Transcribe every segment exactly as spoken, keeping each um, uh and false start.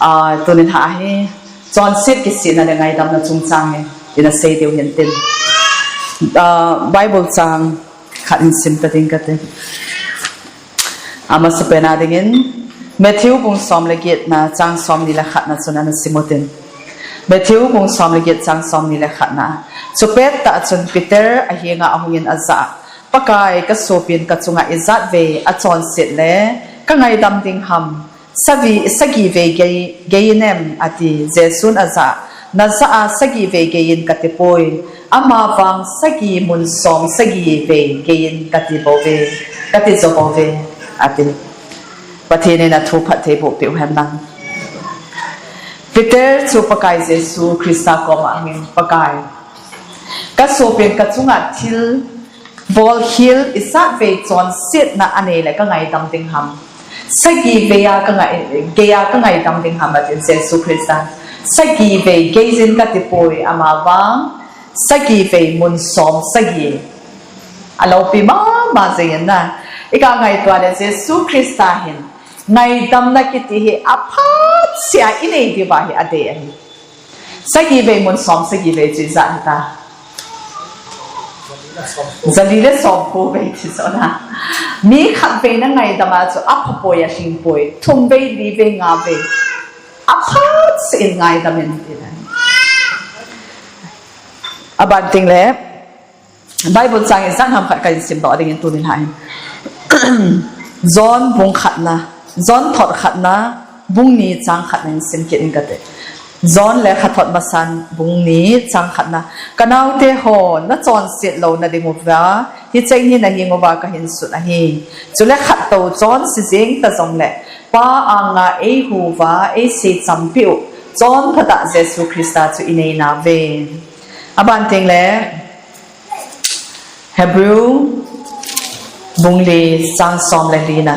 Ah, tunin ha hi, chonset kisihna le ngaidamna chungchang hi, ina sei diu hin tin. Ah, Bible chang khat in sim ta ding kate. Amasa pena dingin, Matthew bung som le getna chang somni le khatna chun ana simu tin. Matthew bung som le get chang somni le khatna. Chupet tah chun Peter ahenga ahungin ajah a, Pakai, ka sopin ka chunga ijat vei achonset le ka ngaidam ding ham? Savi, sagi vei gei, gei inem, ati. Jesun ajah a, najah a sagi vei gei in kati poi. Amavang sagi mun som sagi vei gei in kati bou ve, kati jo bou ve, ati. Pathen in athu phatthei boh peh u hen lang. Peter chu Pakai Jesu Christa koma hin, Pakai, ka sopin ka chunga thil bolkhel ijat vei chonsetna anei le ka ngaidam ding ham? Sagi vei a ka ngai, gei a ka ngaidam ding ham, atin Jesu Christa. Sagi vei gei in kati poi, amavang sagi vei mun som sagi. Alopi mama jeng in na. Ika ngaito le Jesu Christa hin ngaidamna kiti hi aphat sea inei diuva hi adei ahi. Sagi vei mun som sagi vei chu ijat hita? Jali le somko vei ti jo na. Mi khat vei na ngaidam a chu apha poi, alhing poi. Thum vei, li vei, nga vei. Aphat sea in ngaidam in ti na. Aban ting le, Bible chang ijat ham khat kahin simdoh dingin tunin ha hin. John bung khatna, John thot khatna, bung ni chang khatna in sim kit in kate. John lekhathot masan bung ni chang khatna. Ka naote ho, na chonset louna ding uva hicheng hi na heng uva kahin sut ahi. Chule khat to chonse jeng ta jongle, Pa anga eihu uva eisei champi u chonphatah Jesu Christa chu inei nauve. Aban ting le, Hebrew bung li chang som le lina.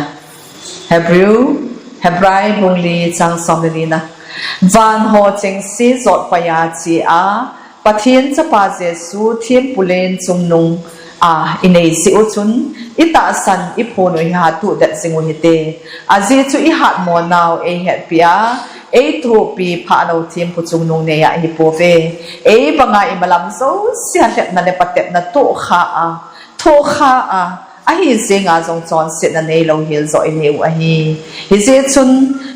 Hebrew, Hebrai bung li chang som le lina. Van ho chengse jotpaiya che a, Pathen Chapa Jesu thempu len chungnung a inei jeh u chun, itahsan iphon u hi hatuhdet jing u hite. Ajeh chu ihatmo nau eihetpeh a, eithopi phah lou thempu chungnung neiya ihi pouve. Ei banga imalam jousea lhepna le patepna tohkha a, thohkha a, ahi jenga jong chonsetna neilou hel joh inei u ahi. Hijeh chun,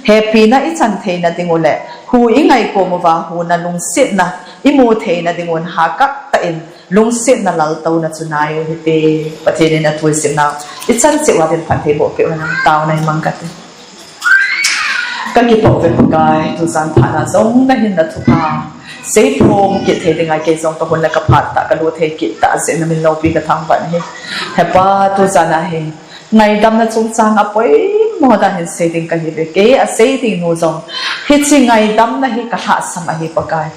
hepina ichan theina ding u le, hu ingai kom uva huna lungsetna imu theina ding un hakah tah in lungsetna laltouna chu nei u hite. Pathen in athu isimnau ichan cheh uva din phatthei boh peh u hen, taona imang kate. Ka kipah uve Pakai, tujan phat na jong nahin na thupha seiphong kit thei dinga kei jong ka hun le ka phat tah ka lut thei kit tah jeh in na min loupi ka thangvah in ahi. He Pa, tujan a hi ngaidamna chungchang a poimo dan hin sei ding kahi uve. Kei a sei ding nu jong hiche ngaidamna hi ka lhahsam ahi Pakai.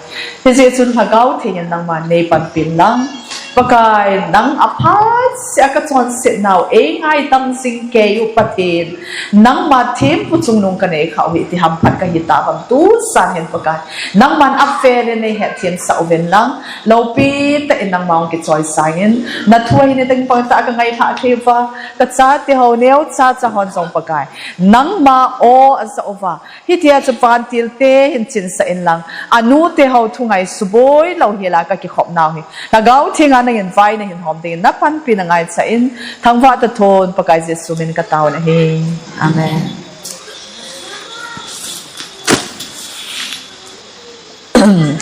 Hijeh chun Lhagao Theng in nangman nei panpi in lang. Pakai, nang aphat sea ka chonset nau ei ngaidam jing kei u Pathen. Nangma thempu chungnung ka nei khah u hi ti hamphat kahi tauvam tujan hin Pakai. Nangman avel in nei hetthem sah uvin lang. Loupi tah in nangma hung kichoi sangin. Na thu ahi niteng pang tah ka ngailhah thei uva. Ka chate ho neocha cha hon jong Pakai. Nangma aw ajah uva. Hitia chu vantil te hin chinsah in lang, anu te ho thu ngai suboi lou hela ka kikhop nau hi. Lhagao Theng a nangin vai nahin hom dingin na panpi na ngaicha in, thangvah ta thon Pakai Jesu min ka taona ahi. Amen.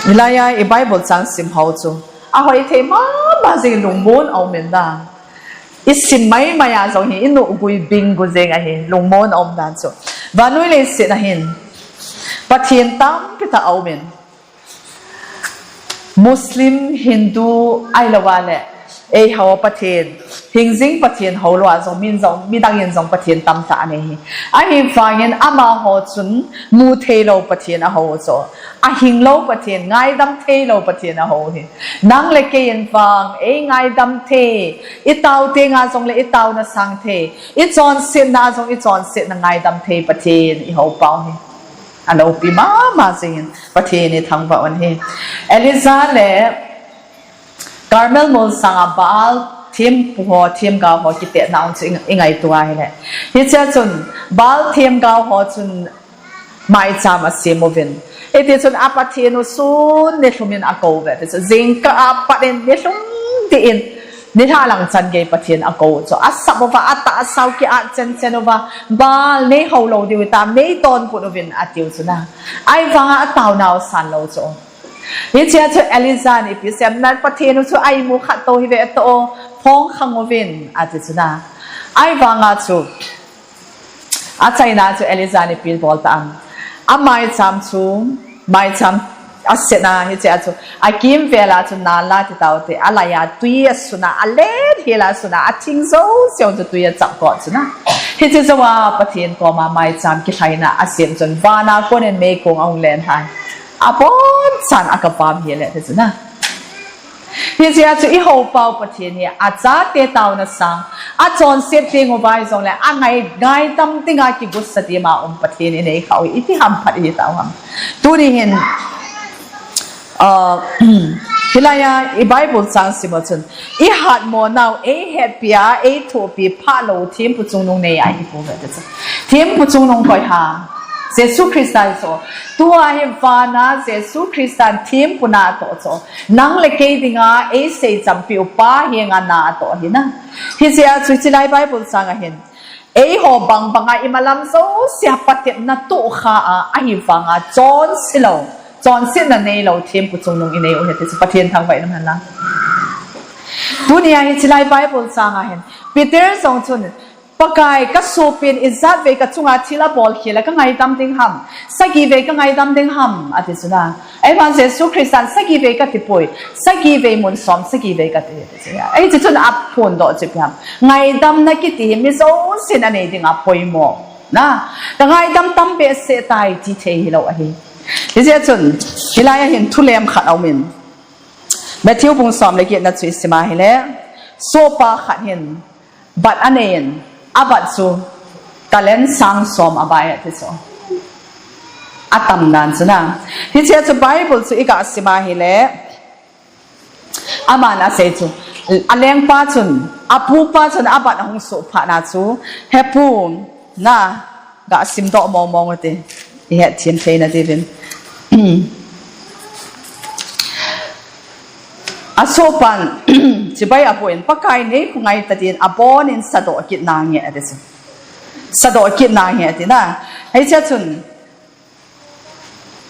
Hilai a i Bible chang sim ho chu ahoi thei mama jing lungmon aum in da. I sim maimai a jong hi, i nuhgui binggu jeng ahi, lungmon aum dan chu. Vannoi leiset a hin Pathen tampi tah aum in. Muslim, Hindu, ahilou a le, eiho Pathen, hingjing Pathen ho lou a jong, min jong, midang in jong Pathen tamtah anei hi. Ahivangin amaho chun mu theilou Pathen aho u chu. Ahing lou Pathen, ngaidam theilou Pathen aho u hi. Nang le kei in vang, ei ngaidam thei, i tao teng a jong le i taona sang thei, i chonsetna a jong i chonsetna ngaidam thei Pathen i hou pau hi. Aloupi mama jingin Pathen i thangvah un hi. Elijah le Carmel molsang a Baal thempu ho, themgao ho kitetna um chu i, i ngaito a hile. Hichea chun Baal themgao ho chun maicham asem uvin. Hiti chun a Pathen u sun nilhum in akou uve. Ti chu jingkah a pat in nilhum ding in nilhah lang chan gei Pathen akou u chu asap uva, atahsa u kiat chen chen uva, Baal, nei hou lou diu hitam, nei donbut uvin atiu chu na. Ahivanga ataonau san lou chu. Hichea chu Elijah in ipi asei em, na Pathen u chu a imu khat tou hi ve to, phong khang uvin ati chu na. Ahivanga chu achaina chu Elijah in ipi bol tam, amaicham chu, maicham asetna hichea chu akimvel a chu nal la ti tau te, alai a tui asun a, alen hel a asun a, athing jouse chu tui achap got chu na. Hiche jou a Pathen koma maicham kilhaina asem chun vana kon in meikong ahung len hai. Abonchan akapam hel e ti chu na. Hichea chu ihou pau Pathen hi achate taona sang, achonset teng uva hijongle angai, ngaidam dinga kigutsat ima um Pathen inei khah u hi iti hamphat ihi tau ham. Tuni hin, uh, hilai a i Bible chang sim u chun, ihatmo nau eihetpi a, eithopi phah lou thempu chungnung nei ahi pouve ti chu. Thempu chungnung koi ham? Jesu Christa hi chu. Tua hi vana Jesu Christan thempu natoh chu, nang le kei dinga eisei champiu Pa henga natoh ahi na. Hichea chu hiche lai Bible chang a hin, eiho bangbanga imalam jousea patepna tohkha a, ahivanga chonse lou, chonsetna neilou thempu chungnung inei u ahi ti chu Pathen thangvah in umhen lang. Tunia hiche lai Bible chang a hin Peter jong chun, Pakai, kasopin ijatvei kachunga thil abolkhel a kangaidam ding ham, sagivei kangaidam ding ham ati chu na. Ahivang Jesu Christan sagivei katipoi, sagivei mun som sagivei kati, ati chu na. Hiche chun aphondoh chu ipi ham? Ngaidamna kiti hi mi jousen anei dinga poimo na. Kangaidam tam behseh tai ti thei hilou ahi. Hichea chun hilai a hin thulem khat aumin, Matthew bung som le getna chu isim a hile, sohpa khat hin bat anei in, abat chu talent sang som abai ati chu. Atam dan chu na. Hichea chu Bible chu iga sim a hile, aman asei chu, alengpa chun, apupa chun abat ahung soh phat na chu, He pu, na, ga simdoh mong mong ute. Ihet them thei nadiuvin. Asohpan chibai aboh in, Pakai, nei khongai tatin abon in sadoh kit nange ati chu. Sadoh kit nange ati na. Hichea chun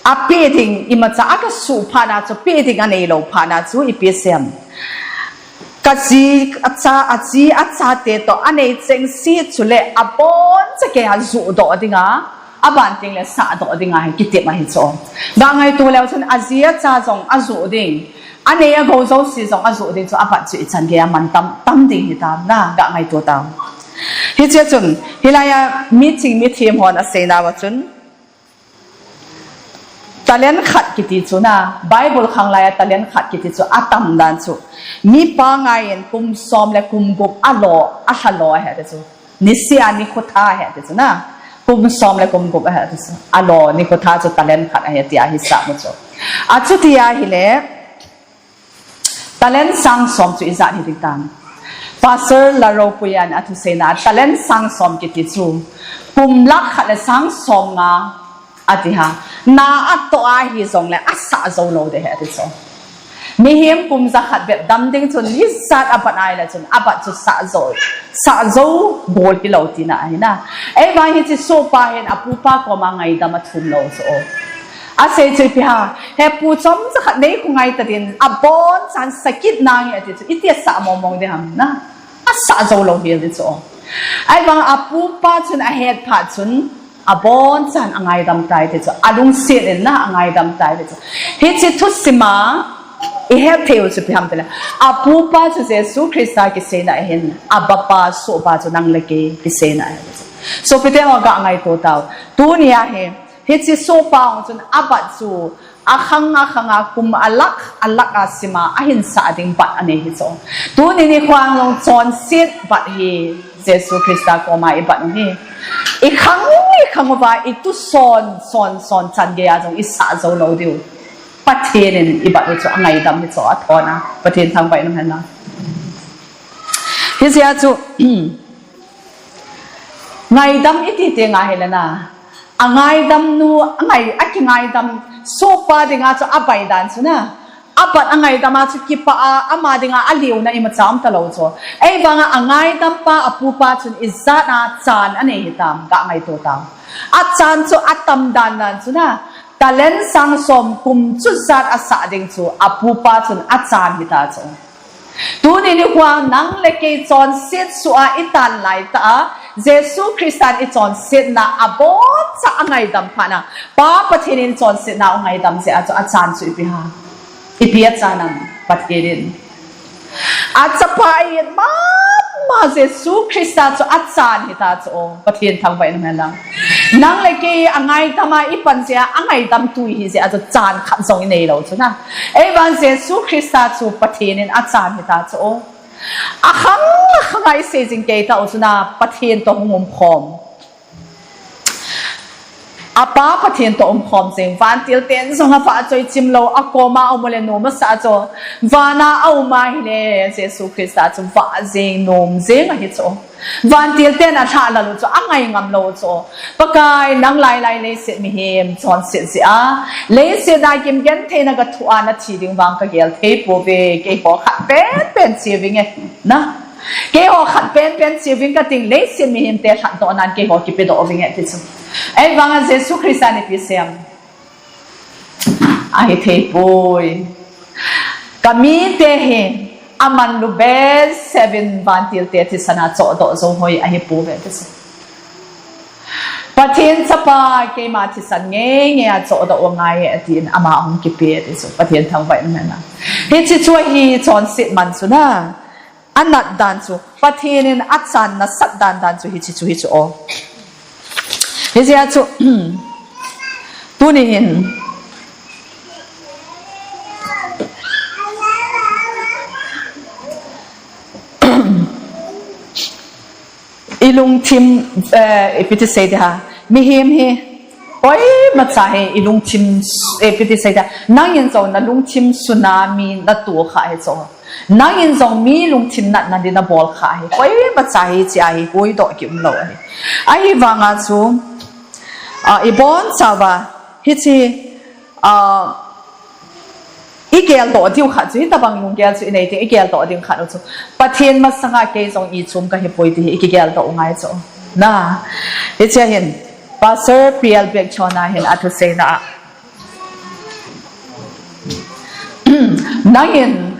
apeh ding imacha akisuh phat na chu, peh ding aneilou phat na chu ipi asei em? Kaji acha, aji achate toh anei chengse chule aboncha keiya johdoh dinga, aban tengle sahdoh dinga hi kitep ahi chu. Ga ngaito leu chun aji acha jong ajoh ding, anei agou jouse jong ajoh ding chu, abat chu ichan geiya mantam tam ding hitam na, ga ngaito tau. Hichea chun hilai a miching mithem hon aseinauva chun, talent khat kiti chu na, Bible khang lai a talent khat kiti chu atam dan chu, mipa ngaiyin kum som le kum gup alo, alhalo ahi ati chu. Nisea nikho tha ahi ati chu na. Kum som le kum gup ahi ati chu. Alo nikho tha chu talent khat ahi tia hisah mu chu. Achuti ahile, talent sang som chu ijat hiding tam? Pastor Laropuiyan athuseina talent sang som kiti chu, kum lakh khat le sang som nga ati ha. Na atoh ahi jongle asah jou lou ding ahi ati chu. Mihem kum jakhat bep dam ding chun hijat abat ahile chun abat chu sah jou, sah jou bol hilou tina ahi na. Ahivang hiche sohpa hin apupa koma ngaidam athum lou chu. Asei chu ipi ham? He pu, chomcha khat nei khongai tatin abonchan sah kit nange ati chu, itia sah mong mong ding ham na? Asah jou lou hel ding chu. Ahivang apupa chun ahet phat chun abonchan angaidam tai ti chu, alungset in na angaidam tai ti chu. Hiche thusim a ihet thei u chu ipi ham tile, apupa chu Jesu Christa kiseina ahin, Abba Pa sohpa chu nang le kei kiseina ahi ti chu. Sopite ho, ga ngaito tau. Tunia hi hiche sohpa hung chun abat chu akhang akhang a kum a lakh a lakh a sim a ahin sah ding bat anei hi chu. Tuni nikho a jong chonset bat hi Jesu Christa koma ibat u hi, ikhang ikhang uva ituson son son chan geiya jong isah jou lou diu Pathen in ibat u chu angaidam hi chu, athona. Pathen thangvah in umhen lang. Hijeh a chu ngaidam iti tenga hile na, Angaidam nu, angai, akingaidam sohpa dinga chu abai dan chu na. Apat angaidam a chu kipah a, ama dinga aliuna imacha umta lou chu. Ahivanga angaidam pa, apupa chun ijat a chan anei hitam, kangaito tam. Achan chu atam dan dan chu na. Talent sang som kum chu jat asah ding chu, apupa chun achan hita chu. Tuni nikho nang le kei chonset suh a itan laitah a, Jesu Christan ichonsetna aboncha angaidam phat na, Pa Pathen in chonsetna angaidam jeh a chu achan chu ipi ham? Ipi achan ham Pathen in? Achapa ahin mama Jesu Christa chu achan hita chu. Pathen thangvah in umhen lang. Nang le kei angaidam a ipan jeh a, angaidam tu ihi jeh a chu chan khat jong inei lou chu na. Ahivang Jesu Christa chu Pathen in achan hita chu. Akhang, akhang a isei jing kei tau chu na, Pathen toh hung umkhom. Apa Pathen toh umkhom jing, vantil ten jong avah choi chim lou, akoma aum u le nom asa chu. Vana aum ahile, Jesu Christa chu vah jing, nom jing ahi chu. Vantil ten alhahlal u chu, angai ngam lou chu. Pakai, nang lailai leiset mihem chonset jeh a, leiset a gimgentheina gathoh a nathi ding vang kagel thei pouve, keiho khat penpen che vinge, na. Keiho khat penpen che ving kating, leiset mihemte lhatdoh nan keiho kipedoh vinge ti chu. Ahivanga Jesu Christa in ipi asei em? Ahi thei poi. Kamite hi amanlu behseh in vantilte thisan a chohdoh jou hoi ahi pouve ti chu. Pathen chapa keima thisan ngeingei a chohdoh u angai e, atin ama ahung kipe ti chu. Pathen thangvah in umhen lang. Hiche chu ahi chonset man chu na. Anat dan chu, Pathen in achan nasat dan dan chu hiche chu hi chu o. Hijeh a chu, tuni hin, ilungthim, eh, ipi ti sei ding ham, mihem hi, koimacha hi, ilungthim, eh, ipi ti sei ding ham, nangin jong nalungthim suna mi natoh kha hi chu. Nangin jong mi lungthim natna ding nabol kha hi, koimacha hiche a hi huhdoh kium lou ahi. Ahivanga chu, ah, ibonchauva, hiche, ah, igeldoh diu khat chu, hitobang lunggel chu inei teng, igeldoh ding khat u chu, Pathen masanga kei jong ichum kahi poi ti hi, ikigeldoh u ngai chu. Na, hiche a hin, Pastor P L Bekchon a hin athuseina a, nangin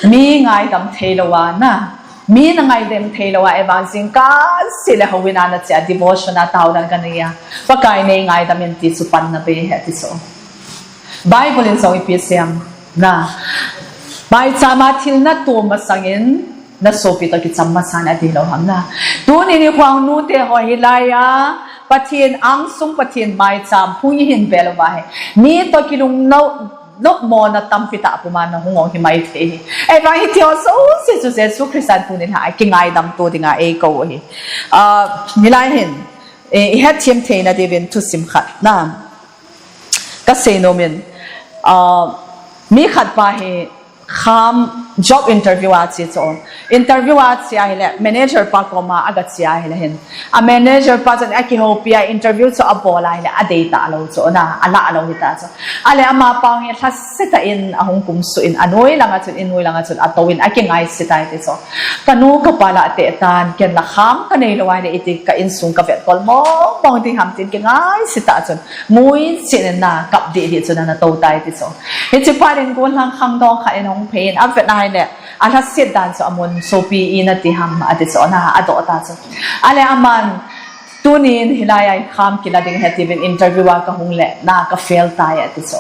mi ngaidam thei lou a na, mi nangaidam thei lou a, evangelism kache le houin a nache a, devotion a taodan kanei a, Pakai nei ngaidam in ti chu panna bei ahi ti chu. Bible in jong ipi asei em na, maicham a thil nato masangin, nasopi toh kicham masan ati lou ham na. Tuni nikho nute ho hilai a, Pathen angsung Pathen maicham hung ihin vel uva hi, mi toh kilungmo, nopmona tampi tah puma nahung u hi maithei hi. Ahivang hiti ho jouse chu Jesu Christan tuni lha a kingaidam to dinga eikou u ahi. Ah, hilai hin, eh, ihetthem theina diuvin thusim khat na. Kasei nom in, ah, mi khat pa hi kham job interview a che chu. Interview a che ahile, manager pa koma aga che ahile hin, a manager pa chun akihoupi a interview chu abol ahile, adei talou chu na, alah lou hita chu. Ahile amapa hi lhasetah in ahung kumsuh in, anoi langa chun, inoi langa chun atouvin akingaise tai ti chu. Kanu kapa la ateh tan, ken la kham kanei lou ahile iti ka insung kavetkol mong mong ding ham tin kingaise tah chun, ngui chin in na kap deh deh chun ana tou tai ti chu. Hiche phat in gollhang khangdong khat in ahung phei in avet ahile, alhaset dan chu amun, sopi ina ti ham ati chu na, adoh ta chu. Ahile aman, tunin hilai a kham kila ding ahi tiuvin interview a kahung le na ka fail tai ati chu.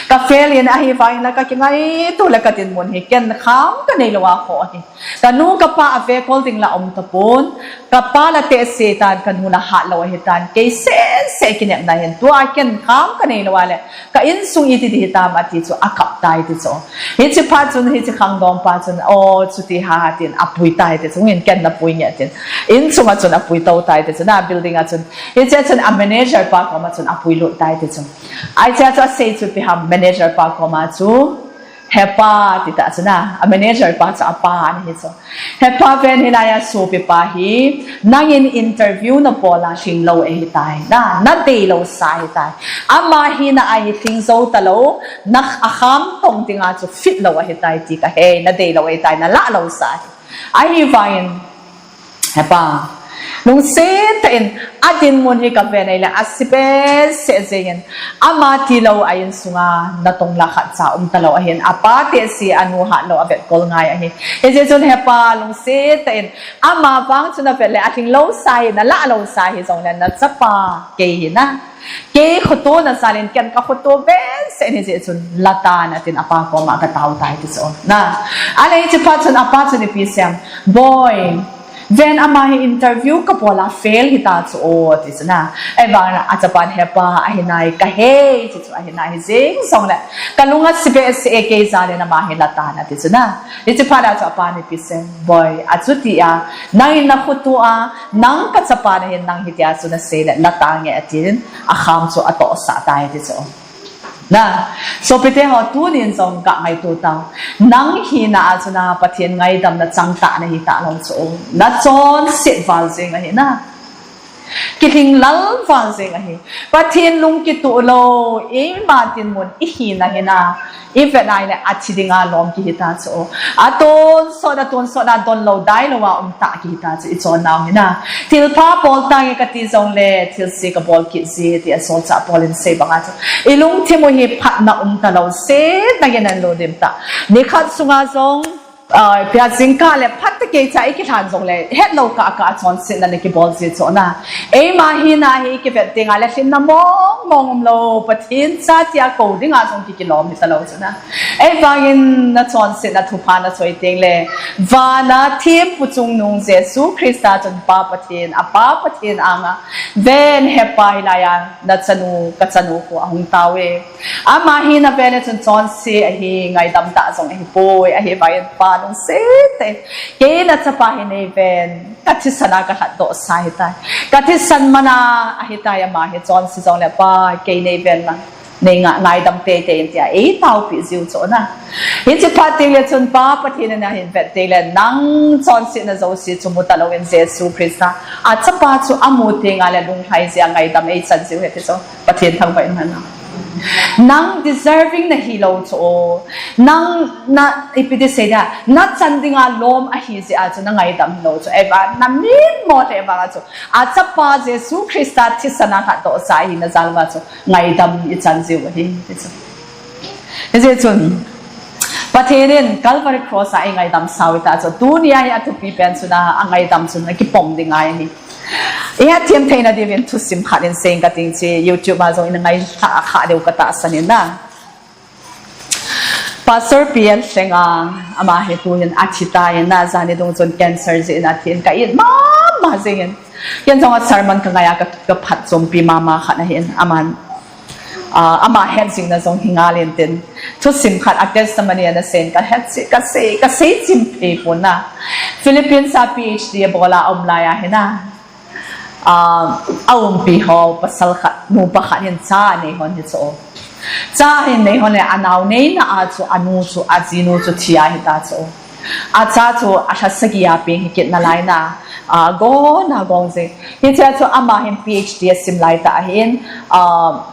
Ka fail in ahivangin la kakingaito le kadinmun hi ken kham kanei lou a kho ahi. Kanu kapa avekol ding la aum tapon, kapa la tehse tan, kanu la hat lou ahitan, kei sehseh kinepna hin, tua ken kham kanei lou a le, ka insung iti ding hitam ati chu, akap tai ti chu. Hiche phat chun, hiche khangdong pa chun, o, chuti ham tin, apui tai ti chu, ngin ken napui nge tin. Insung a chun apui tou tai ti chu, na building a chun. Hiche chun a manager pa koma chun apui lut tai ti chu. Hiche chu asei chu ipi ham, manager pa koma chu, Hepa, ti ta chu na, a manager pa chu apa ana hi chu. Hepa ven hilai a sopi pa hi, nangin interview na bol a lhinglou ahitai, na, nadeilou sa ahitai. Ama hina a hi lhing jou talou, na akham tong dinga chu fit lou ahitai ti kahe, nadeilou ahitai, nalah lou sa ahi. Ahivangin, Hepa, lungset tah in, adinmun hi kaven ahile, asi behseh jengin, ama tilou a insunga natong la khatcha um talou ahin, apa tehse anu hatlou avetkol ngai ahi. Hijeh chun hepa, lungset tah in, ama vang chu navet le, alhinglou sa hi, nalah lou sa hijongle, nachapa kei hi na. Kei khoto na jalin ken kakhoto behseh in hijeh chun latan atin apa koma katao tai ti chu. Na. Ahile hiche phat chun apa chun ipi asei em. Boi. Ven ama hi interview kabol a fail hita chu o ti chu na. Ahivang achapan hepa ahinai kahe ti chu ahinai hijeng jongle. Kalung asi behseh e kei jalin ama hi latan ati chu na. Hiche phat a chu apan ipi asei em. Boi. Achuti a. Nangin nakhoto a. Nang kachapa nahin nang hitia chu nasei le latan nge atin. Akham chu atohsah tai ti chu. Na, sopite ho tunin jong kangaito tau. Nang hina a chu na Pathen ngaidam nachang tah nahi talou chu. Nachonset val jeng ahi na. Kilhinglel val jeng ahi. Pathen lung kitoh lou, eima dinmun ihina hina. Ivet ahile athi dinga lom kihita chu. Atonsot, atonsot a donlou, dailou a umtah kihita chu ichonnau hina. Thilpha bol tange kati jongle, thilse kabol kit ji ti asolchah Paul in asei banga chu. Ilungthim u hi phatna um talou, setna gin anlo dim ta. Nikhat sunga jong, ah, pia jingkah le phat tah keicha ikilhan jongle, hetlou kah kah a chonsetna nakibol ji chu na. Eima hina hi kivet tenga le lhinna mong mong umlou, Pathen cha tia kou dinga jong ki kilom hita lou chu na. Ahivangin nachonsetna thupha nachoi tengle, vana thempu chungnung Jesu Christa chun Pa Pathen, apa Pathen anga, ven hepa hilai a nachanu, kachanu khu ahung tauve. Ama hi naven le chun chonse ahi, ngaidam tah jong ahipoi, ahivangin Pa lungset tah in, kei nachapa hi neiven, kathisan a kalhatdoh sa hitai. Kathisan mana ahitai ama hi chonse jongle Pa, kei neiven lang. Nei nga, ngaidam teitei in tia, eitaopi jiu chu na. Hiche phat tengle chun Pa Pathen in ahin vet tengle, nang chonsetna jouse chu mu talou in Jesu Christa. Achapa chu amu tenga le lunglhai jia ngaidam eichan jiu ahi ti chu. Pathen thangvah in umhen lang. Nang deserving nahilou chu. Nang na, ipi ti sei dia, nachan dinga lom ahi jeh a chu nangaidam hilou chu. Ahivang, namin mo le vanga chu. Achapa Jesu Christa thisan a lhatdoh sa ahina jal uva chu. Ngaidam ichan jiu ahi, ti chu. Hijeh chun, Pathen in Calvary Cross a eingaidam sau hita chu. Tunia hi athupi pen chu na, angaidam chu na kipom ding ngai ahi. Ihet them theina diuvin thusim khat in seng kating chu, YouTube a jong in ngailha kha diu katahsan in na. Pastor P L Lhenga, ama hi tuhin athi tai na, jani dung chun cancer jeh in athi in ka it mama jeng in. Ken jong a sermon kangai a ka, kaphatchompi mama khat ahin, aman, ah, ama het jingna jong hi ngal in tin. Thusim khat a testimony ana seiyin kahet jeh, kasei, kasei chim phei pon na. Philippines a P H D abol a aum lai ahi na. Ah, aumpi ho pasal khat, nupa khat hin cha anei hon hi chu. Cha ahin nei hon le anao neina a chu anu chu, ajinu chu thi ahita chu. Acha chu alha sagi a peng hi kit nalai na, ah, gong a gong jing. Hichea chu ama hin P H D asim lai ta ahin, ah,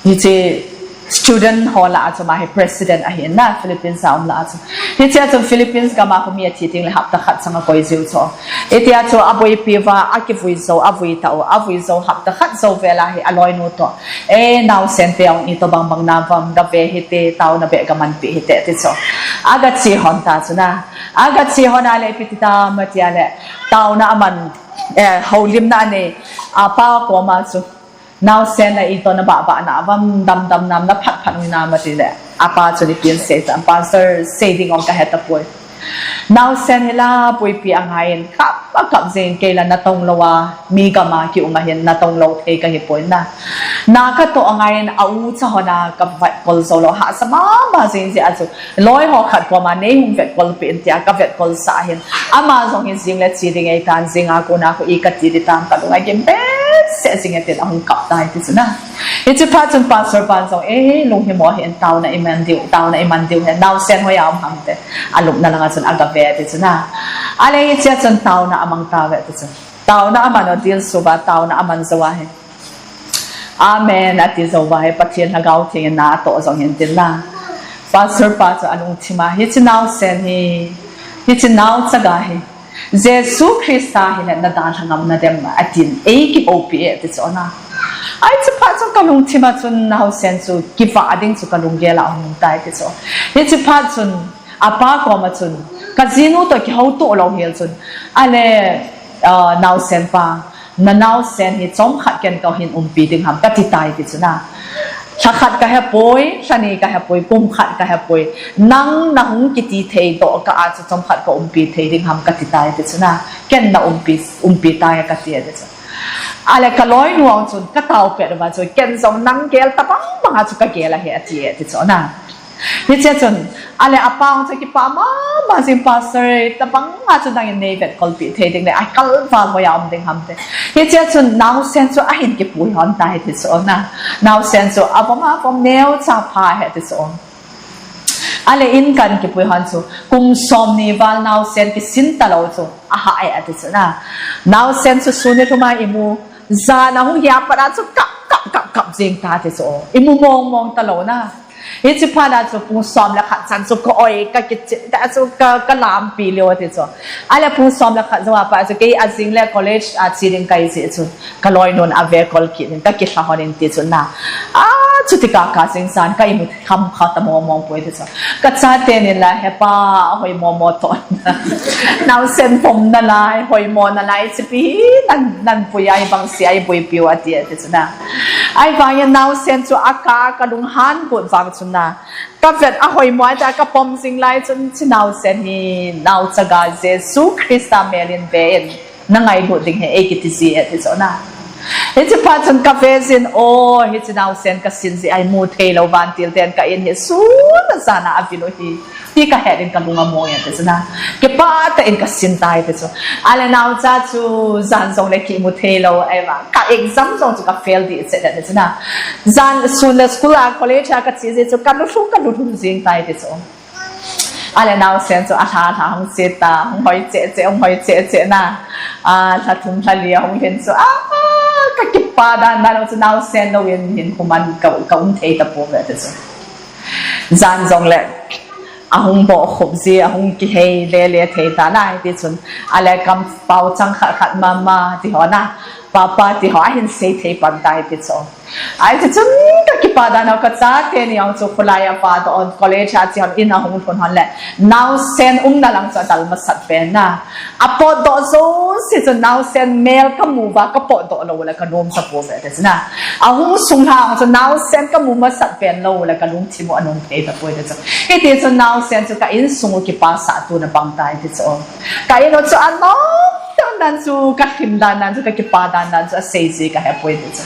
Hiche student ho lah a chu ama hi president ahin na, Philippines a um lah a chu. Hichea chu Philippines gam a khu mi athi teng le hapta khat chang akoi jiu chu. Hitia chu aboipi uva, akivui jou, avui tau, avui jou hapta khat jou vel a hi aloinu toh. E, naosen te ong ito bang bang na vam, gave hite, taona beh gamanpi hite ti chu. Aga che hon ta chu na. Aga che hon a le ipi ti tam atia le. Taona aman, eh, houlimna anei, apa koma chu. Naosen na ito na bahbah na vam, damdam nam na phatphat u nam ati le. Apa chun ipi asei tam, Pastor, sei ding ong kahe tapoi. Naosen hi la boipi angaiyin kap, akap jing kei la natong lou a, mi gam a kium ahin natong lou thei kahi poi na. Na katoh angaiyin a u cha hon a kavetkol jou lou, hahsa mama jing jeh a chu. Loi ho khat koma nei hung vetkol peh in tia kavetkol sah ahin. Ama jong hi jing le che ding eitan, jing a kona khu i kati ding tam kalung agim be. seh jing e tin ahung kap tai ti chu na. Hichi phat chun pastor pan jong, eh, lunghimo hih in, taona iman diu, taona iman diu ahi, naosen hoiya um ham tin alupna langa chun agave ti chu na. Ale hichea chun taona amang tauve ti chu. Taona aman u dil suva, taona aman jou ahi. Amen ati jou uva hi, Pathen Lhagao Theng in na atoh jong hin tin la. Pastor pa chu alungthim a, hichi naosen hi, hichi naochaga hi Jesu Christa hi le nadalha ngam nadem atin, eikihoupi e ti chu na. Hichi phat chun kalungthim a chun naosen chu kivah ding chu kalunggel a ahung tai ti chu. Hichi phat chun apa koma chun, kajinu toh kihouto lou hel chun, ale, ah, naosen pa, nanaosen hi chomkhat ken kahin umpi ding ham kati tai ti chu na. Lhakhat kahepoi, lhani kahepoi, kum khat kahepoi. Nang nahung kiti thei doh kah a chu chomkhat kaumpi thei ding ham kati tai ti chu na. Ken naumpi, umpi tai kati e ti chu. Ale kaloinu ang chun katao pet uva chu, ken jong nang gel tabang bang a chu kagel ahi ati e ti chu na. Hichea chun, ale apa ang chu kipah mama jing, pastor, tabang a chu nangin neivetkolpeh thei ding le, akalval hoiya um ding ham ti. Hichea chun naosen chu ahin kipui hon tai ti chu na. Naosen chu avom avom neocha pha ahi ti chu. Ale in kan kipui hon chu, kum somni val naosen kisin talou chu ahah e ati chu na. Naosen chu sun nilhum a imu, jan ahung hi a pat a chu kap, kap, kap, kap jing ta ti chu. Imu mong mong talou na. Hichi phat a chu pung som le khat chan chu ka-oi, kakichih ta chu ka, kalampi leo ti chu. Ale pung som le khat jou a pat chu kei ajing le college a che ding kahi jeh chun, kaloinun avet kol kit in, kakilha hon in ti chu na. A, chuti kah a jing jan ka imu khamkha ta mong mong poi ti chu. Kachate nin la, hepa, hoimo mo toh. Naosen vom nalai, hoimo nalai, chipi hi nan, nanpui a hibang se a ibuipiu ati e ti chu na. Ahivangin naosen chu akah a kalunghan got vang chun na, kavet a hoimo a ta kapom jing lai chun, hichi naosen hi naochaga Jesu Christa mel in ve in, nangailut ding ahi eikiti ji e ti chu na. Hichi phat chun kave jin, o, hichi naosen kasin jeh a imu theilou vantil ten ka in hi sun a jan a avil u hi ti kahet in kalung among e ti chu na. Kipah tah in kasin tai ti chu. Ale naocha chu jan jong le kimu theilou, ahivang ka exam jong chu ka fail dih chet e ti chu na. Jan sun le school a, college a kache jeh chu kalulhu, kalulhu jing tai ti chu. Ale naosen chu alha lha hung che ta, hung hoi cheh cheh, hung hoi cheh cheh na. A, lha thum lha li ahung lhin chu, a, kakipah dan dan chu, naosen louvin hinkho man ka, kaum thei tapouve ti chu. Jan jong le ahung bohkhup ji, ahung kihei lele thei ta na, hiti chun. Ale kampao chang khat khat mama ti ho na, papa ti ho ahin sei thei pan tai ti chu. Ahi ti chun kakipah dan u, kachate ni ang chu kholai a vadoh hon, college a che hon, in ahung lhun hon le, naosen umna lang chu adal masat pen na. Apotdoh jouse chu naosen mel kamu uva kapotdoh lou le kanom tapouve ti chu na. Ahung sung lha ang chu naosen kamu masat pen lou le kalungthim u anom thei tapoi ti chu. Hiti chun naosen chu ka insung u kipasah tuna bang tai ti chu. Ka in u chu anom dan dan chu, kalhim dan dan chu, kakipah dan dan chu asei ji kahepoi ti chu.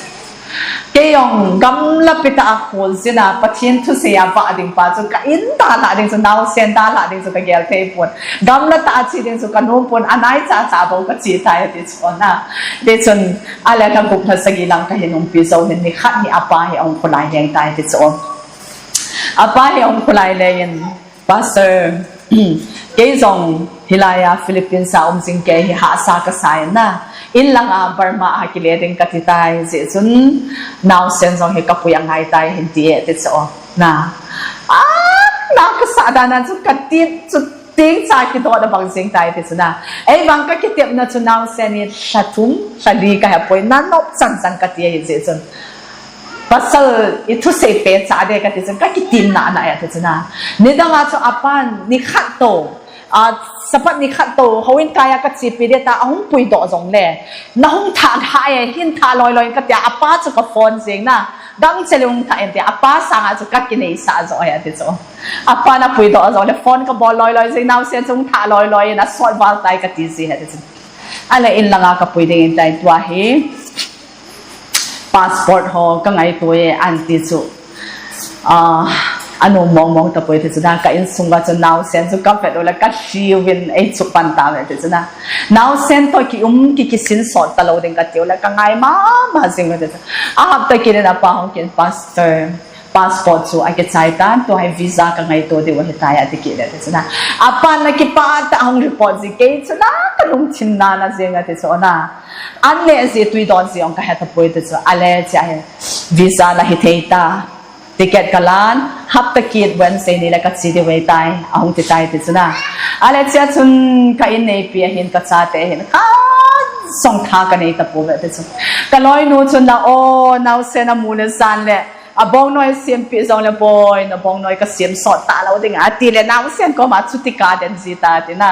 Kei jong gamla pita a khol jin a, Pathen thusei a vah ding pa chu, ka in dalhah ding chu, naosen dalhah ding chu kagel thei pon. Gamla tah a che ding chu kanom pon, anaicha cha bou kache tai ti chu na. Ti chun, ale lha gup lha sagi lang kahin umpi jou hin, nikhat hi apa hi ahung kholai leng tai ti chu. Apa hi ahung kholai leng in, Pastor, kei jong hilai a Philippines a um jing kei hi hahsa kasa in na. In lang a Burma a kile ding kati tai, jeh chun naosen jong hi kapui angai tai hin ti e ti chu na. A, na kasah dan a chu katip chu ting cha kidot abang jing tai ti chu na. Ahivang kakitepna chu naosen hi lha thum, lha li kahepoi, nanop chan chan kati ahi jeh chun. Pasal i thusei pen cha de kati chun kakitin na na e ti chu na. Nidang a chu apan nikhat to, a, Sabbath nikhat to, houin kai a kachepi ding ta, ahung puidoh jong le, nahung thah thah e, hin thah loi loi in kati a, apa chu ka phone jing na, gangchel in hung thah in ti a, apa sang a chu kakineisah jo e ti chu. Apa na puidoh jong le, phone kabol loi loi jing, naosen chu hung thah loi loi in, asot val tai kati ji e ti chu. Ale in lang a kapui ding in tai tua hi. Passport ho kangaito e, aunty chu. Ah, Anom mong mong tapoi ti chu na, ka insung a chu naosen chu ka vet u le ka hliu vin ei chu pan tave ti chu na. Naosen toh ki um ki kisin sot talou ding ka tiu le ka ngai mama jing ve ti chu. A hapta kit in apa hung kin pastor, passport chu akichai tan, tua hi visa ka ngaito diu ahitai ati kit le ti chu na. Apan la kipah tah a hung report ji kei chu na ka lungthim nana jing a ti chu na. An neh ji tui don ji ong ka he tapoi ti chu. Ale chia hi visa na hithei ta. Ticket ka lan, hapta kit Wednesday ni le ka chi diu ahitai, ahung ti tai ti chu na. Ale chia chun ka in neipi a hin ka chate hin khat jong tha ka nei tapouve ti chu. Ka loinu chun la o, naosen amu le jan le, abongnoi siampi jong le boi, nabongnoi ka siam sot talou ding ati le naosen koma chuti ka den ji ta ti na.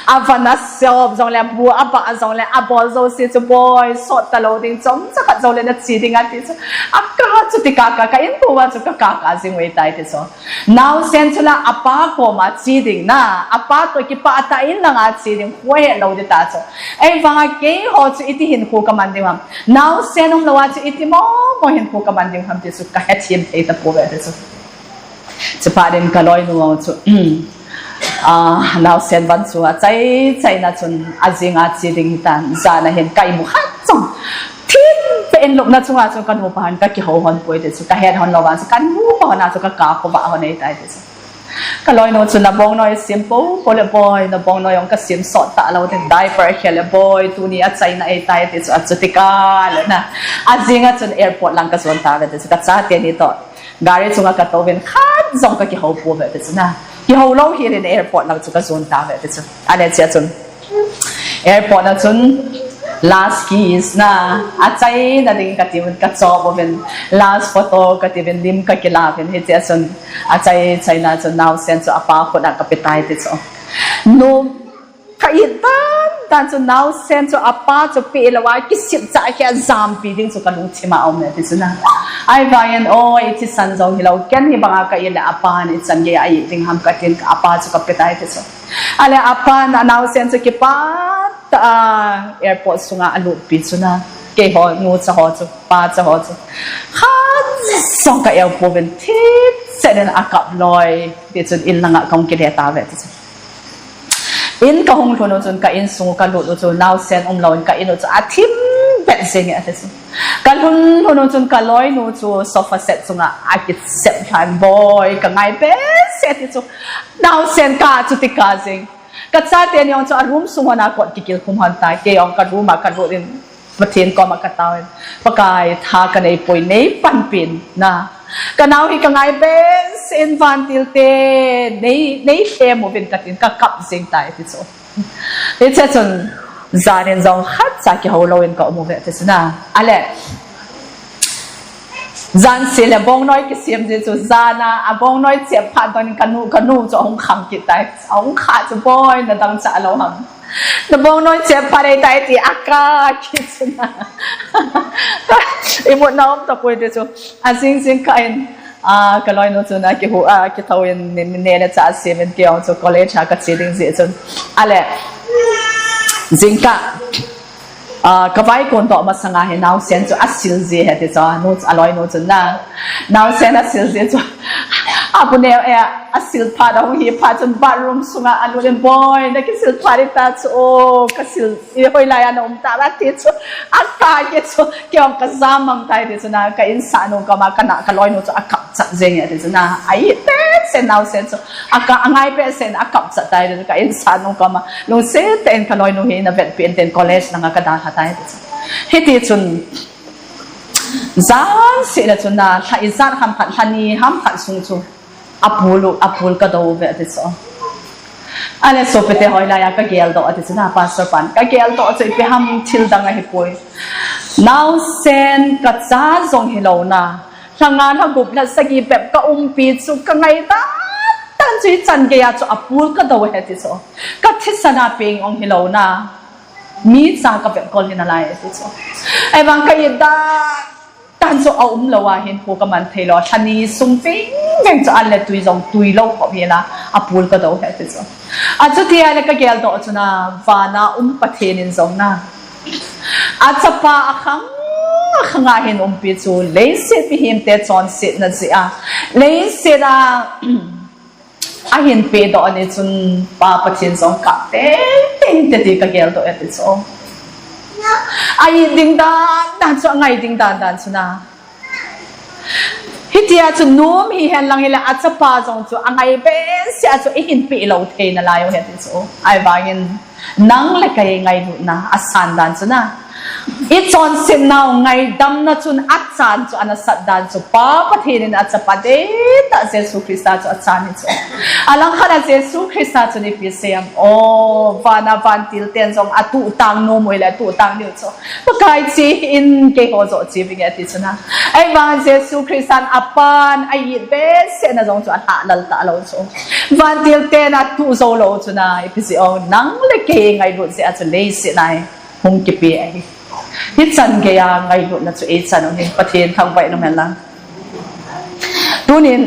Avan asop jong le, bu abah jong le, abol jouse chu boi, sot talou ding, chomcha khat jong le na chi ding ati chu. Aka chuti ka ka, ka in bu a chu ka ka ka jing ve tai ti chu. Naosen chu la apa koma chi ding na, apa toh kipah tah in langa chi ding, kho he lou di ta chu. Ei vanga keiho chu iti hinkho ka man diu ham. Naosen umlou a chu iti momo hinkho ka man diu ham ti chu ka hethem thei tapouve ti chu. Chuphat in ka loinu chu, ah, naosen van chu achai chaina chun ajing a chi ding hitan, jan a hin ka imu khat jong. Thim pe in lupna chunga chu ka nupa hin ka kihou hon poi ti chu, ka het hon lou vang chu ka nupa hon a chu ka ka khovah hon ahitai ti chu. Ka loinu chu nabongnoi siam po po le boi, nabongnoi ong ka siam sot talou ding, diaper khel le boi, tuni achaina ahitai ti chu, achuti ka le na. Ajing a chun airport lang ka jon tave ti chu, ka chate ni toh. Gari chunga ka touvin khat jong ka kihou pouve ti chu na. Kihou lou hel in airport lang chu ka jon tave ti chu. Ale chia chun airport a chun last kiss na, achaina ding ka tiuvin ka chop uvin, last photo ka tiuvin lim ka kila uvin, hichea chun achai chaina chun naosen chu apa khut a ka pe tai ti chu. Nu Ka it dan dan chu naosen chu apa chu pe lou a, kisip cha khe jampi ding chu ka lungthim a um e ti chu na. Ahivangin, oi, ithisan jong hilou, ken hibanga ka it le apan ichan gei a it ding ham ka tin, ka apa chu ka pe tai ti chu. Ale apan anaosen chu kipah tah a airport sunga alutpi chu na. Keiho nucha ho chu, pacha ho chu, khat jong ka eu pouvin, thipchet in akap loi ti chun in langa kahung kile tauve ti chu. In kahung lhun u chun ka insung u ka lut u chu naosen umlou in ka in u chu athim bet jeng e ati chu. Ka lhun lhun u chun ka loinu chu sofa set chunga akisep lhan boi, ka ngai behseh ti chu. Naosen ka chu ti ka jeng. Ka chate ni ong chu a room sung hon a kot kikil khum hon tai, kei ong ka room a ka lut in Pathen koma ka tao in, Pakai, tha ka nei poi, nei panpi in na. Ka nao hi ka ngai behseh in, vantil te, nei, nei lhem uvin ka tin, ka kap jeng tai ti chu. Hiche chun, jan in jong khat cha kihou lou in ka um uve ti chu na. Ale, jan seh le bongnoi kisem ji chu, jan a, a bongnoi chep phat don in ka nu, ka nu chu ahung khang kit tai. Ahung kha chu boi, na dangchah lou ham. Na bongnoi chep phat ahitai ti a ka kit chu na. Imut na um tapoi ti chu. Ajing jing kah in, a, ka loinu chu na kihu, a, kithou in, ni, ni ne le cha asem in kei ong chu college a ka che ding jeh chun. Ale, jingkah, a, ka vaikon doh masanga hi naosen chu asil ji e ti chu, nu, a loinu chun na. Naosen asil ji chu. Abu neo e, asil phat, ahung hi phat chun bathroom sunga alut in, boi, na kisil phat ding ta chu, o, ka sil, i hoilai a na um ta la ti chu, a ka kit chu, kei ong ka ja mang tai ti chu na, ka insahnu koma, ka na, ka loinu chu akap chat jeng e ti chu na, a it behseh naosen chu, a ka, a ngai behseh in akap chat tai ti chu, ka insahnu koma, lungset tah in ka loinu hi na vetpi in tin college langa ka dalha tai ti chu. Hiti chun, jan seh le chun na, lha ijat ham khat, lha ni ham khat sung chu, apul u, apul ka dou uve ti chu. Ale sopite, hoilai a ka geldoh ti chu na, pastor pan. Ka geldoh chu ipi ham, thil dang ahipoi. Naosen ka cha jong hilou na. Lha nga, lha gup, lha sagi bep ka umpi chu ka ngai dan dan chu ichan gei a chu apul ka dou e ti chu. Ka thisan a peng ong hilou na. Mi cha ka vetkol hi nalai e ti chu. Ahivang ka it dan dan chu aumlou a hinkho ka man thei lou. Lha ni sung veng veng chu an le tui jong tui lou khop hi la, apul ka dou e ti chu. Achuti a le ka geldoh chu na, vana um Pathen in jong na, achapa akhang khanga hin umpi chu leiset mihemte chonsetna jeh a, leiset a ahin pedoh ni chun Pa Pathen jong kap tei tei inte ti kageldoh e ti chu. A-it ding dan dan chu, angai ding dan dan chu na. Hitia chu nom hihen lang hile achapa jong chu angai behseh a chu eihin peh lou thei nalai u ahi ti chu. Ahivangin nang le kei ngailutna asan dan chu na, ichonsetna u ngaidamna chun achan chu anasat dan chu Pa Pathen in achapa deitah Jesu Christa chu achan hi chu. Alangkhat a Jesu Christa chun ipi asei em? O, van a vantil ten jong atuhtang nom u hile atuhtang diu chu, Pakai, che in, keiho joh che vinge ati chu na. Ahivang Jesu Christan apan a-it behsehna jong chu alhahlal talou chu. Vantil ten atuh joulou chu na, ipi jeh ham, nang le kei ngailut jeh a chu leiset a hi hung kipe ahi. Hichan geiya ngailutna chu eichan u hi, Pathen thangvah in um hen lang. Tunin,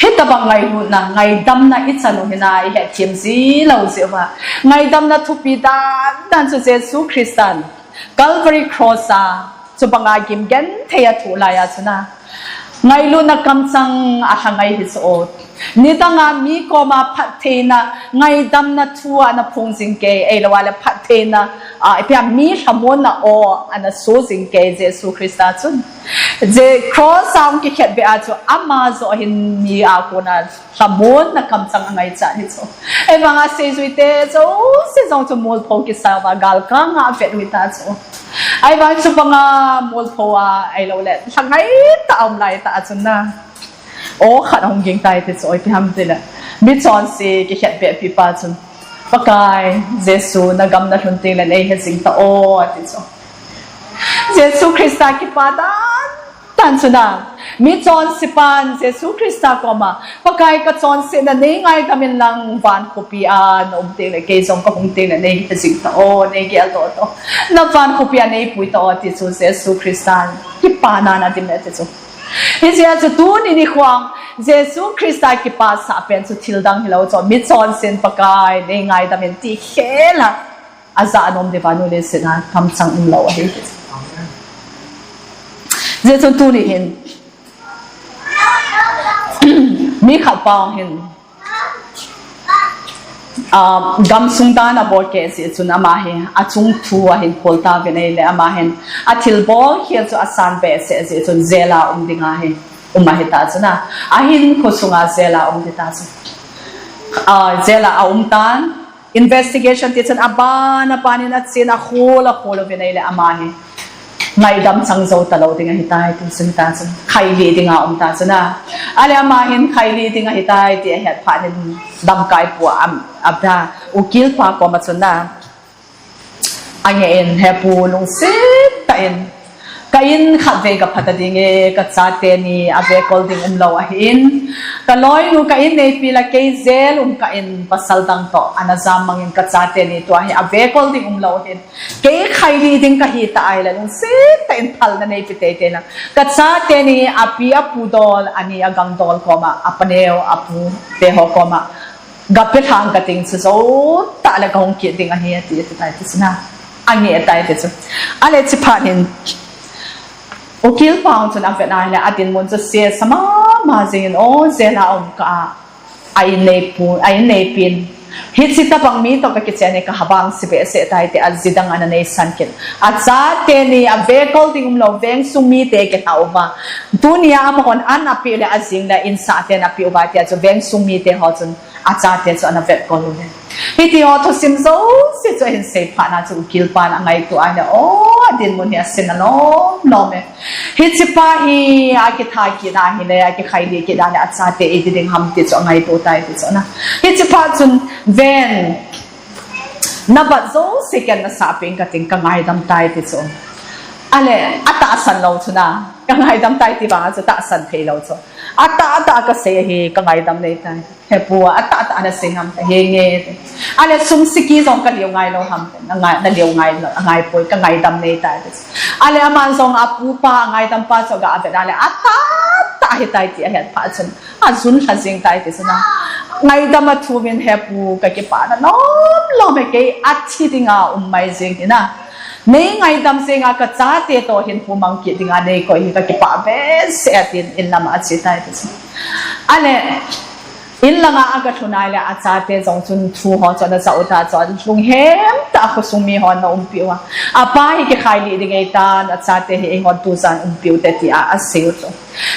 hitabang ngailutna, ngaidamna ichan u hi na, ihetthem ji lou jeh uva, ngaidamna thupi dan dan chu Jesu Christan Calvary Cross a chubanga gimgenthei a athoh laiya chu na, ngailutna kamchang alha ngai hi chu o. Nidanga mi koma phattheina, ngaidamna thu ana phong jing kei, ahilou le phattheina, a, ipi ham, mi lhamonna aw ana so jing kei Jesu Christa chun. Je cross a hung kikhetbeh a chu ama joh hin mi a kona lhamonna kamchang angaichat hi chu. Ahivanga seijuite jouse jong chu molpho kisa uva galkanga avet u hita chu. Ahivang chubanga molpho a ahilou le lhangai tah a um laitah a chun na, aw khat ahung ging tai ti chu, ipi ham tile, michonse kikhetbehpi pa chun, Pakai Jesu, nagam nalhun tengle neihe jing ta o ati chu. Jesu Christa kipa dan dan chu na, michonse pan Jesu Christa koma, Pakai, kachonsetna neingaidam in lang, van khopi a naum tengle kei jong kahung tengle neihe jing ta o, neigeldoh ta o, na van khopi a neipui ta o ati chu Jesu Christan kipana ana dim e ti chu. Hijeh a chu tuni nikho a Jesu Christa kipasah pen chu thildang hilou chu, michonsen Pakai neingaidam in ti khel a ajah nom diuva nu le sia kamchang umlou ahi. Hijeh chun tuni hin mi khat pa hin, ah, gamsung dan abol keh jeh chun ama hi achung thu ahin khol tauvin ahile ama hin athilbol khel chu asan behseh jeh chun jail a um ding ahi, um ahita chu na. Ahinkho sunga jail a um ding ta chu. Ah, jail a aum tan, investigation ti chun aban aban in achen akhol akhol uvin ahile ama hi ngaidam chang jou talou ding ahitai ti chu hita chu, khailih dinga um ta chu na. Ahile ama hin khailih ding ahitai ti ahet phat in lamkaipu a, a, a, ukil pa koma chun na, angeh in, He pu, lungset tah in, ka in khatvei gapha ta ding e, kachate ni avekol ding umlou ahin, kaloinu ka in neipi le kei jail um kah in pasal dang toh ana jammang in, kachate ni tua hi avekol ding umlou ahin, kei khailih ding kahi ta ahile lungset tah in phalna neipe teitei lang, kachate ni api apu dol, ani agangdol koma, apaneo apu teho koma gapelhang kating chu jou tah le kahung kit ding ahi ati, ati tai ti chu na. Angeh tai ti chu. Ahile chuphat in ukil pa chun avet na ahile adinmun chu sesa mama jing in, o, jail a um kah a, a in neipu, a in neipin, hiche tabang mi toh kakichen hi kaha vangse behseh tai ti aji dang ana neisan kit. Achate ni avekol ding umlou, vengsung mite kilha uva, tunia amahon an apeh le ajing le insah ten apeh uva tia chu vengsung mite ho chun achate chu ana vetkol uve. Hitiho thusim jouse chu ahin seiphat na chu ukil pan angaito ahile, o, adinmun hi asin alom lom e. Hiche pa hi akitha kit ahile, akikhailih kit ahile achate iti ding ham ti chu angaito tai ti chu na. Hiche pa chun, ven, nabat jouse ken nasah peh in kating, kangaidam tai ti chu. Ahile atahsan lou chu na, kangaidam tai ti vanga chu tahsan theilou chu. Atah atah kasei ahi, kangaidam nei tai. He pu, atah tah a nasei ham? Henge. Ahile sum siki jong kalio ngai lou ham? Nalio ngai lou, angaipoi, kangaidam nei tai. Ahile aman jong apupa, angaidam pa chu aga vet na le atah tah ahitai ti ahet phat chun ajun lha jing tai ti chu na. Ngaidam athum in, He pu, kakipah na lom lom e, kei athi dinga um mai jing hi na. Nei ngaidam jenga kachate toh hinkho mang kit dinga neikoi hi kakipah behseh e, tin in lama ache tai ti chu. Ale, in langa aga lhun ahile achate jong chun thu ho chu ana jao ta chu, alunghem tah a khosung mi hon ana umpi uva. Apa hi kikhai lih ding ahitan, achate hi eihon tujan umpiu te tia aseiu chu.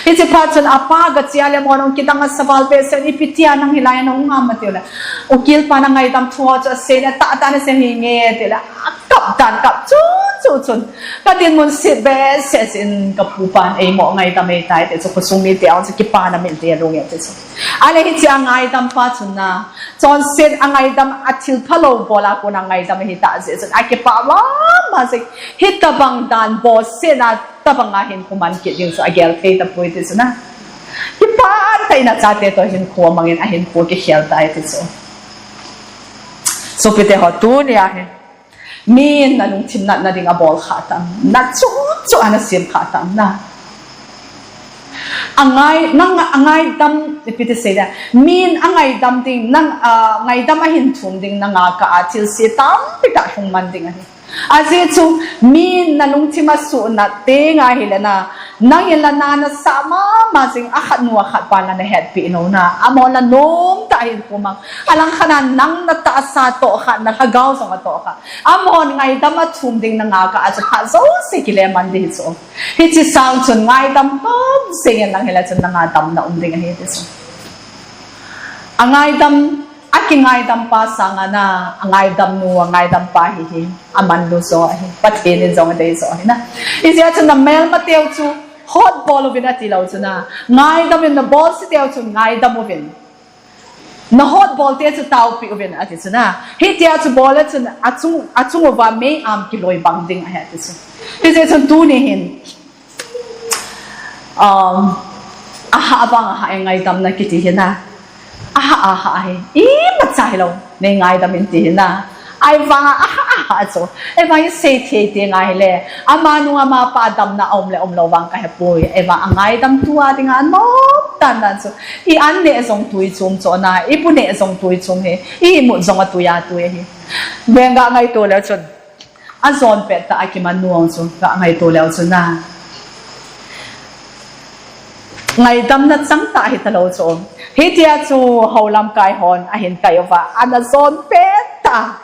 Hiche phat chun apa gache a le amahon kidang asa val behseh in, ipi tia nang hilai a nahung ham atiu le, ukil pan angaidam thu ho chu asei le, tahtah in asei hinge tiu le, akap tan, kap chun chun chun. Kadinmun set behseh in, kapu pan eimo ngaidam ahitai ti chu, khosung mite jong chu kipana min te alung e ti chu. Ale hiche angaidam pa chun na, chonset angaidam, athil phalou bol a kona ngaidam ahitah jeh chun akipah mama jing. Hitabang dan bol sena tabanga hinkho man kit ding chu agel thei tapoi ti chu na. Kipah tah in achate toh hinkho amangin ahinkho kikhel tai ti chu. Sopite ho, tunia hi min nalungthim natna ding abol kha tam, na chu chu ana sem kha tam na. Angai, nang angaidam, ipi ti sei da. Min angaidam ding, nang, ah, ngaidam ahin thum ding nanga kah a thilse tampi tah lhung man ding ahi. Ajeh chu, min nalungthim asuhnat teng ahile na, nang in la na nasah mama jing, akhat nu akhat pa la nahetpeh lou na, amahon la nomtah a hinkho mang, alangkhat a nang natahsa atoh kha, nalhagao jong atoh kha, amahon ngaidam athum ding nanga kah a chu phat jouse kile man ding hi chu. Hiche sang chun ngaidam tom jeng in lang hile chun nanga damna um ding ahi ti chu. Angaidam, akingaidam pa sanga na, angaidam nu, angaidam pa hi hi amanlu jo ahi, Pathen in jong adei jo ahi na. Ijeh a chu namelmateu chu hotbol uvin ati lou chu na, ngaidam in, nabolseteu chun ngaidam uvin, nahotbol te chu taopeh uvin ati chu na. Hitia chu bol le chun achung, achung uva mei-am kiloi bang ding ahi ati chu. Hijeh chun tuni hin, um, ahah vang ahah e ngaidamna kiti hi na. Ahah, ahah hi, imacha hilou, nei ngaidam in ti hi na. Ahivanga ahah, ahah chu, ahivang isei thei teng ahile, amanu amapa damna aum le umlou vang kahepoi. Ahivang angaidam tua dinga anom dan dan chu, i an neh jong tui chom chu na, ibu neh jong tui chom hi, imut jong atui atui hi. Veng ga ngaito leu chun, ajon pettah a kimanu chu ga ngaito leu chu na, ngaidamna changtah hitalou chu. Hitia chu houlamkai hon ahin kai uva, ana jon pettah,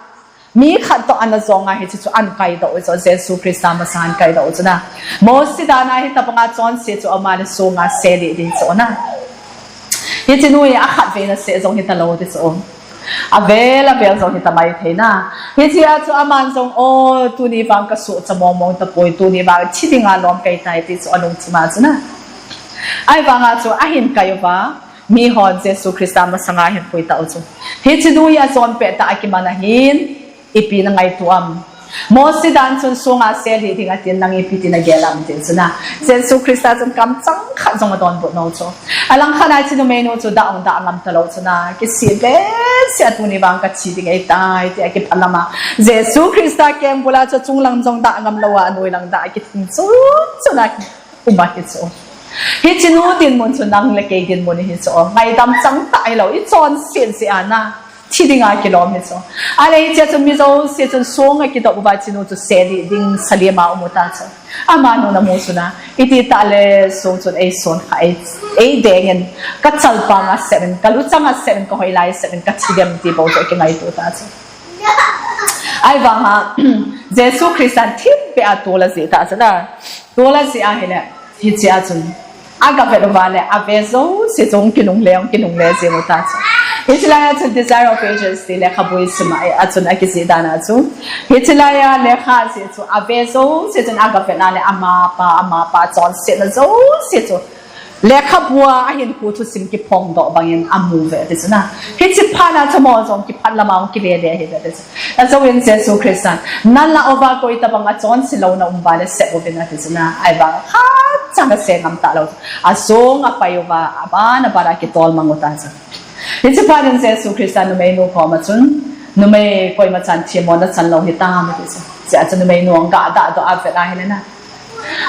mi khat toh ana jong a hiche chu ahin kaidoh u chu, Jesu Christa masanga ahin kaidoh u chu na. Mosi dan a hitabanga chonse chu ama le songa selih ding chu na. Hiche nu hi akhatvei naseh jong hitalou ti chu. Avel avel jong hita maithei na. Hichea chu aman jong, o, tuni vang kasohcha mongmong tapoi, tuni vang thi dinga lom kahitai ti chu alungthima chu na. Ahivanga chu ahin kai uva, mihon Jesu Christa masanga ahin pui tau chu. Hiche nu hi ajon pettah a kiman ahin, ipi nangaito am? Mosi dan chun songa selih ding atin, nang ipi tin nagel am ti chu na. Jesu Christa chun kamchang khat jong adonbut nou chu. Alangkhat a hiche numeinu chu dah jong dah ngam talou chu na. Kisih behseh a, tuni vang kathi ding ahitai tia kiphalam a, Jesu Christa kengbul a chu chunglang jong dah ngam lou a, anoilang dah a kithing chu chu na. Um ahi chu. Hiche nu dinmun chu nang le kei dinmun ahi chu. Ngaidam changtah hilou, ichonset jeh a na, thi dinga kilom hi chu. Ale hichea chu mi jouse chun songa kidop uva hiche nu chu selih ding salima um u ta chu. Amanu namu chu na, ititah le song chun eison kha, ei, eideng in, kachalpang asep in, kaluchang asep in, kahoilai asep in, kathi dem ti bou chu akingaito ta chu. Ahivanga, Jesu Christan thipbeh a tol ajih ta chu na. Tol ajih ahile, hichea chun, agavet uva le, ave jouse chu kinungle, kinungle jing u ta chu. Hiche laia chun Desire of Ages ti lekhabu isim a, a chun akijih dan a chu, hiche laia lekha jeh chu, ave jouse chun agavet na le, amapa, amapa chonsetna jouse chu lekhabua ahinkho thusim kiphongdoh bangin amu uve ti chu na. Hiche phat na chu amaho jong kiphat lama ahung kile le ahi uve ti chu. Ajouvin Jesu Christan, nalah uva koi tobang achonse lou naum uva le sep uvin ati chu na. Ahivang khatcha nasei ngam talou. Asong apai uva, aban aban a kitol mang u ta chu. Hiche phat in Jesu Christan numeinu koma chun, numei, koimachan themmo nachan lou hitam ati chu. Hichea chu numeinu hung gadah doh a avet ahile na,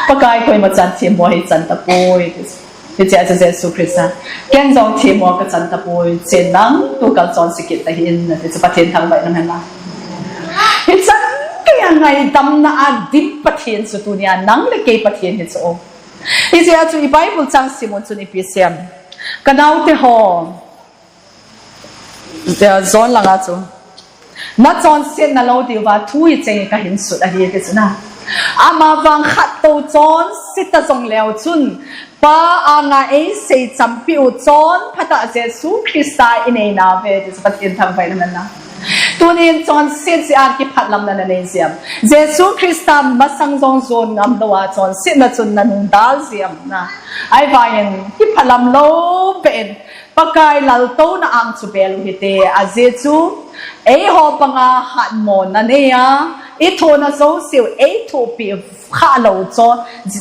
Pakai, koimachan themmo hi chan tapoi ti chu. Hichea chu Jesu Christa, ken jong themmo kachan tapoi, chen lang tukal chonse kit tahih in ati chu, Pathen thangvah in umhen lang. Hichan kei Ngaidamna a dim Pathen chu tunia nang le kei Pathen hi chu. Hijeh a chu i Bible chang sim un chun ipi asei em. Ka naote ho. John langa chu. Na chonsetna lou diuva thu hicheng hi kahin sut ahi ti chu na. Amavang khat tou chonse ta jong leu chun Pa anga eisei champiu chonphatah Jesu Christa inei nauve ti chu Pathen thangvahna ahi na. Tunin chonset jeh a kiphatlamna nanei jiem. Jesu Christa masang jong jon ngam lou a chonsetna chun nanung dal jiem na. Ahivangin kiphatlam lou beh in Pakai laltouna ang chu bel u hite, ajeh chu eiho banga hatmona nei a, ithohna jouseu eithopi kha lou chu,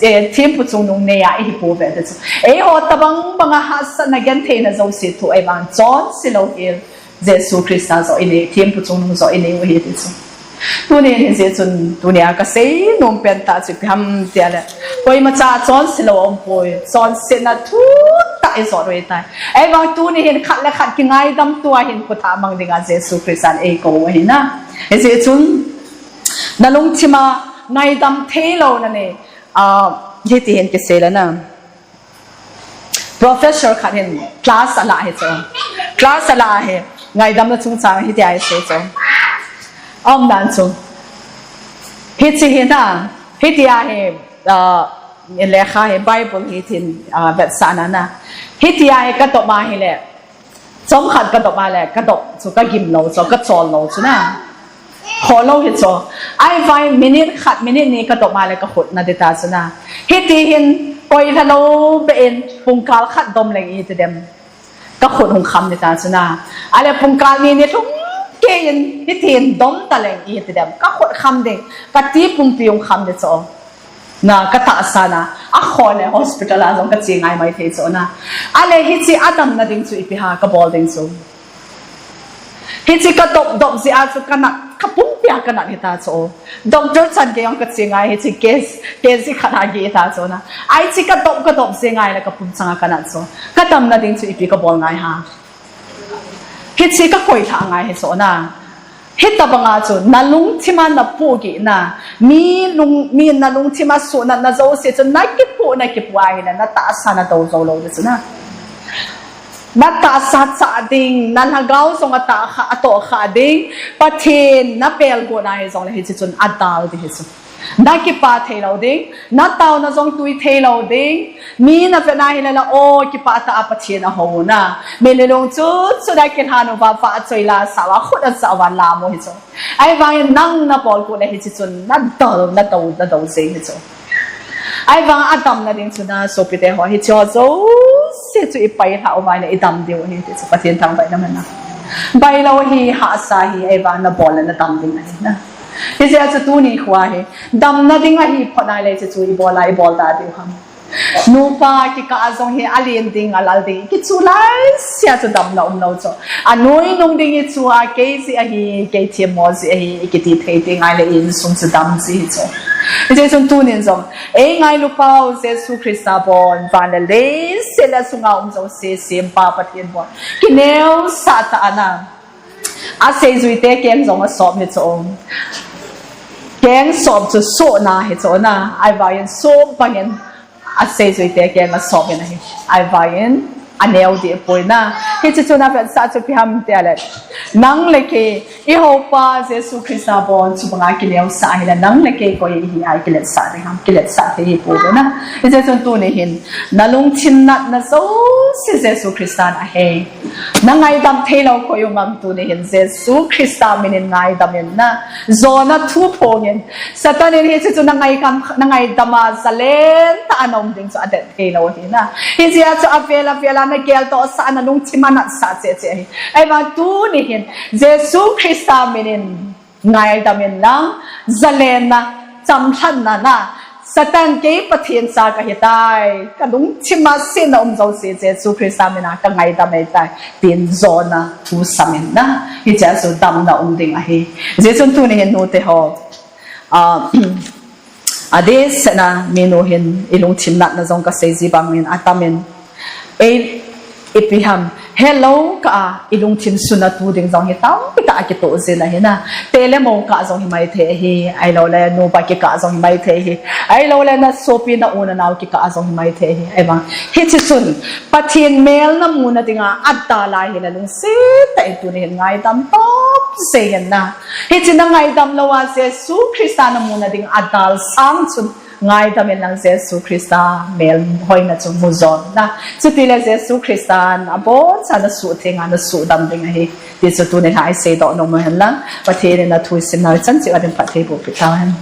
eh, thempu chungnung nei a ihi pouve ti chu. Eiho tabang banga hahsatna gentheina jouse thoh ahivang chonse lou hi Jesu Christa joh inei, thempu chungnung joh inei u ahi ti chu. Tunin hijeh chun tunia kasei nom pen tah chu ipi ham tia le. Koimacha chonse lou aumpoi, chonsetna thutah ijot u ahitai. Ahivang tuni hin khat le khat kingaidam tua hin khut a mang dinga Jesu Christan eikou u ahi na. Hijeh chun nalungthima ngaidam theilouna nei, ah, hiti hin kisei le na. Professor khat hin class ala hi chu. Class ala hi ngaidamna chungchang hitia asei chu. Aumdan chu. Hiche hi na, hitia hi, ah, lekha hi Bible hi tin, ah, vetsahna na. Hitia hi kadop ahile. Chomkhat kadop ahile, kadop chu kagim lou chu, kachol lou chu na. Kholou hi chu. Ahivang minute khat, minute ni kadop ahile kakhut nading ta chu na. Hiti hin koilha lou beh in pungkal khat dom leng iti dem. Kakhut hung kham ding ta chu na. Ahile pungkal ni ni lhung kei in hiti hin dom ta leng iti dem. Kakhut kham ding, kati pumpi hung kham ding chu. Na, katahsa na, akhoh le hospital a jong kache ngai mai thei chu na. Ahile hiche adamna ding chu ipi ham kabol ding chu. Hiche kadop dop jeh a chu kanat, kapumpi a kanat hita chu. Doctor chan gei jong kache ngai hiche case, case khat a gei hita chu na. Hiche kadop, kadop jeh ngai le kapum chang a kanat chu. Kadamna ding chu ipi kabol ngai ham. Hiche kakoilha ngai hi chu na. Hitabanga chu nalungthima napohgihna, mi lung, mi nalungthima sohnatna jouse chu nakipoh, nakipoh ahile natahsa nadou jou lou ding chu na. Natahsa chah ding, nalhagao jong atahsa, atohsa ding, Pathen napelgot ahi jongle hiche chun adal ding hi chu. Nakipa thei lou ding, nataona jong tui thei lou ding, mi navet ahile la, o, kipah tah a Pathen ahou na. Mitlhi lung chu, chu nakilhan uva, vah choi la, sah uva, khut asah uva, lam u hi chu. Ahivangin nang nabolgot le hiche chun, nadal, nadou, nadou jeng hi chu. Ahivang adamna ding chu na, sopite ho, hiche ho jouse chu ipailha uva le idam diu ahi ti chu, Pathen thangvahna ahi na. Bailou hi, hahsa hi, ahivang nabol le nadam ding ahi na. Hijeh a chu tuni khoa hi, damna ding ahi phot nai le chu chu ibol a, ibol da diu ham. Nupa kikah a jong hi alen ding, alal ding, kichu laisea chu damna umlou chu. Anoi nung ding ichu a, kei jeh ahi, kei themmo jeh ahi, ikiti thei ding ahile insung chu dam ji hi chu. Hijeh chun tunin jong, eingailu pau Jesu Christa bon, van le leiset le asunga um jouse sempa Pathen bon. Kineosah tah a na. Aseijuite keng jong asop hi chu. Keng sop chu sohna hi chu na. Ahivangin sop bangin aseijuite keng asop in ahi. Ahivangin aneo deh poi na. Hiche chu navetsah chu ipi ham tia le. Nang le kei, ihoupa Jesu Christa bon chu banga kineosah ahile nang le kei koi ihi a kiletsah ding ham, kiletsah thei hi pouve na. Hijeh chun tuni hin, nalungthim natna jouse Jesu Christan ahei. Nangaidam theilou koi um am tuni hin Jesu Christa minin ngaidam in na. Jona thu phong in. Satan in hiche chu nangaidam, nangaidam a jalen tah a naum ding chu adet theilou ahi na. Hijeh a chu avel avel a nageltohsah a nalungthim a natsah cheh cheh ahi. Ahivang tuni hin Jesu Christa minin ngaidam in lang, jalenna, chamlhatna na, Satan kei Pathen cha kahitai, kalungthim a setna um jouse Jesu Christa mina kangaidam ahitai, tin jona thu sam in na, hiche a chu damna um ding ahi. Hijeh chun tuni hin nute ho, a, adehset a minu hin ilungthim natna jong kasei ji bangin atam in, ei, ipi ham, helou kah a ilungthim suna tu ding jong hi tampi tah a kitoh jin ahi na. Te le mo kah jong hi maithei ahi, ahilouleh nupa kikah jong hi maithei ahi, ahilouleh na sopi na u na nao kikah jong hi maithei ahi. Ahivang hiche chun Pathen mel na muna dinga adal a hile lungset tah in tuni hin ngaidam tah sei hen na. Hiche na ngaidam lou a Jesu Christa na muna ding adal sang chun ngaidam in lang Jesu Christa melhoina chu mu jon na. Chutile Jesu Christa in aboncha na suhtheng a na suhdam ding ahi. Ti chu tuni hin iseidoh nom u hen lang. Pathen in athu isimna u chan cheh a ding phatthei boh peh tau hen.